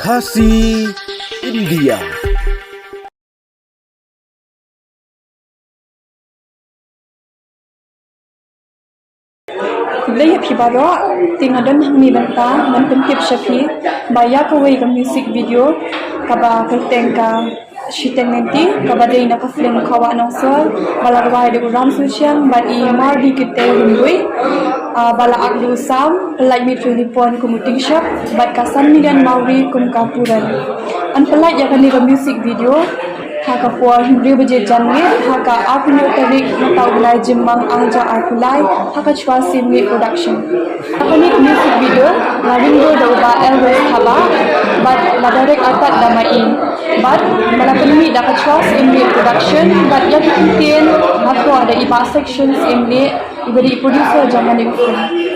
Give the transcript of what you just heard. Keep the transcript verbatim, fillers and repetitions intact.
Khasi India. Khublei ïa phi baroh, te nga don hangne mynta ban pyntip sha phi ba ïa kawei ka music video kaba kyrteng ka Shiteng Lynti, kaba dei na ka film Khawah Nongsor, ba la rwai da u Ram Suchiang bad i Mardi Kitei Rymbui, ah, ba la act da u Sam Pyllait Mithrilipon kum u Tingshop bad ka San Million Mawri kum ka Puran. Yn pyllait ïa kane ka music video ha ka por hynriew baje janmiet ha ka arphew tarik mynta u bnai Jymmang arhajar arphew lai ha ka Chwa Siemlieh Production. Ha kane ka music video la ring dur da u Bah Elvis Thabah bad la direct artat da ma i. Bad ba la pynmih da ka Chwa Siemlieh Production bad ïa ki ktien la thoh da i Bah Section Siemlieh, iba dei i producer jong kane ka film.